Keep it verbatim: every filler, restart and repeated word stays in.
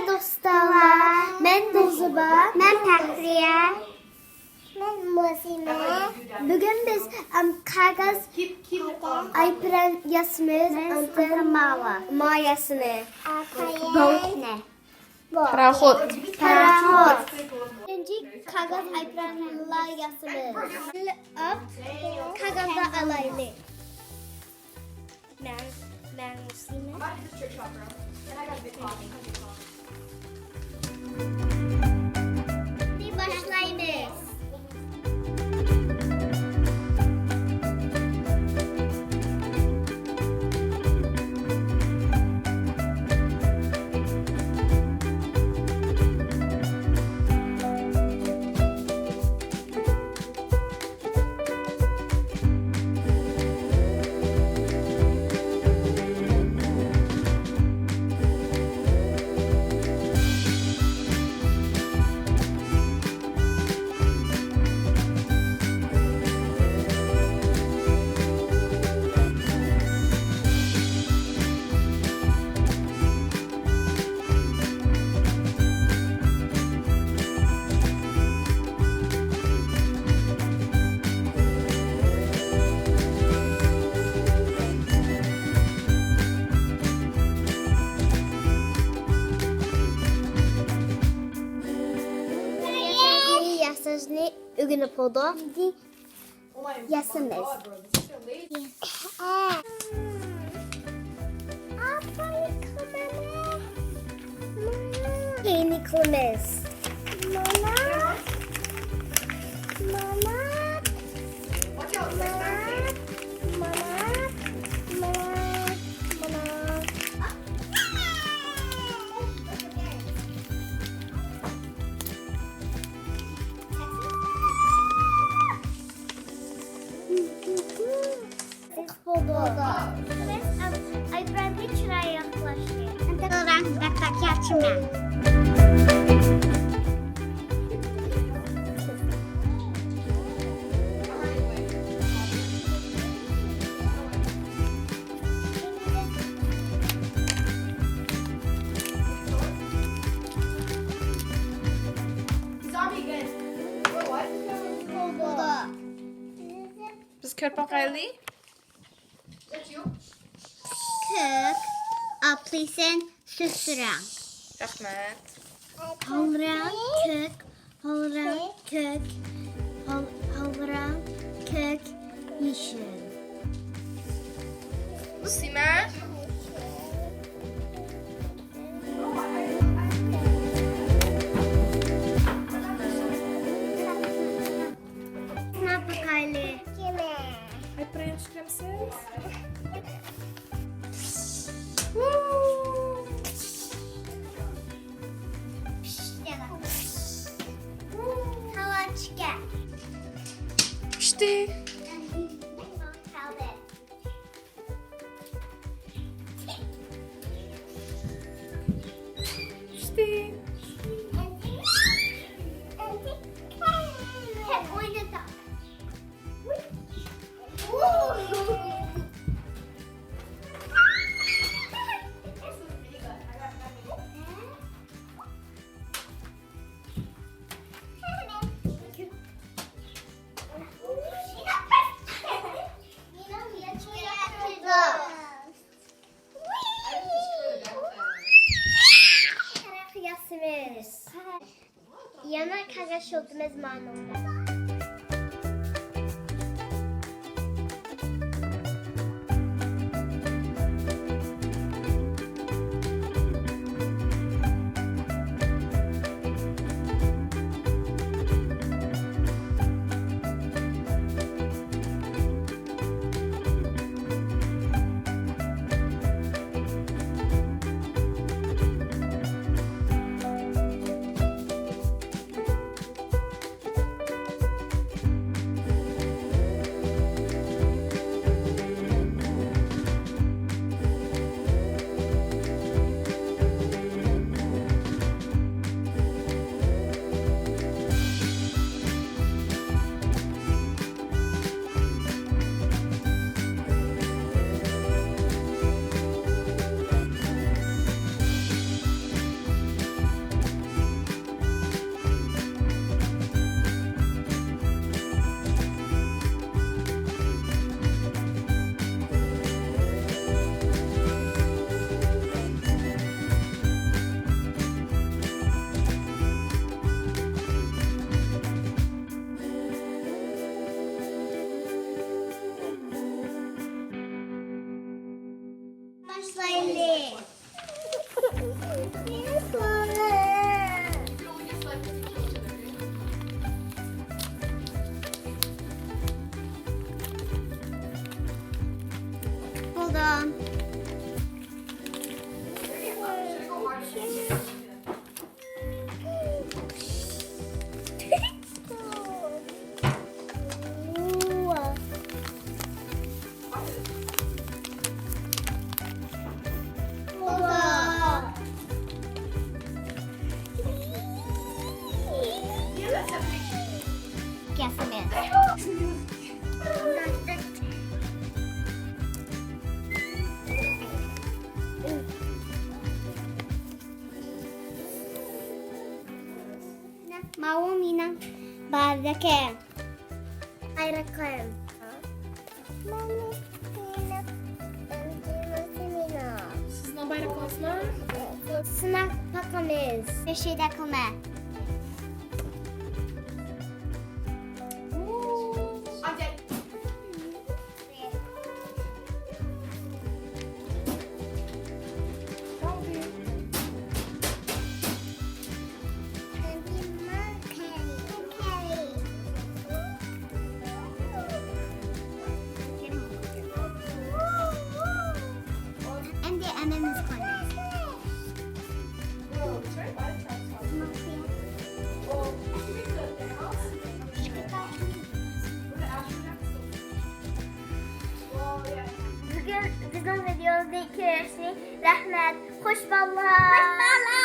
دوستلار، مەن نۇرزىبا. مەن پەخرىيە. مەن مۇسىمە. بۈگۈن بىز، ئەم، قەغەز ئايپران ياسىمىز. مەن ئاندىن ماۋا. ما ياسىمىز. بوتنى. پاراخوت. پاراخوت. بىرىنچى قەغەز ئايپرانلار ياسىمىز. قەغەزدە ئالايلى. مەن، مەن مۇسىمە. باشلايمىز. ياساشنى ئۆگىنىپ بولدۇق. ياسىمىز. كېيىن قىلىمىز. مانا، مانا، مانا، مانا، مانا. بولدى. ئايپراننى چىرايلىقلاشتى. رەڭ بەك ياخشىمەن. بىز كۆرۈپ باقايلى. كۆك، ئاپېلسىن، سۈت رەڭ. رەھمەت. ھال رەڭ، كۆك، ھال رەڭ، كۆك، ھال، ھال رەڭ، كۆك، يېشىل. سىمە. سىناپ باقايلى. ئايپران چىقىرىمسىز؟ پىشتى. تاۋا چىكەن. پىشتى. پىشتى. ياخشىمىز. يەنە كەلگەن شۇلتىمىز مانىڭدا. Hold on. Guess a minute. ماۋۇ مېنىڭ بايرىقىم. بايرىقىم. ماۋۇ مېنىڭ، مېنىڭ. سىزنىڭ بايرىقىڭىزمۇ؟ سىناق پاقىمىز. بىر شەيدە قىلما. ئەمدى ئەمەلنى قويىمىز. بۈگۈن بىزنىڭ ۋىدىيومىزنى كۆرۈشۈڭلارغا رەھمەت. خوش بالىلار. خوش بالىلار.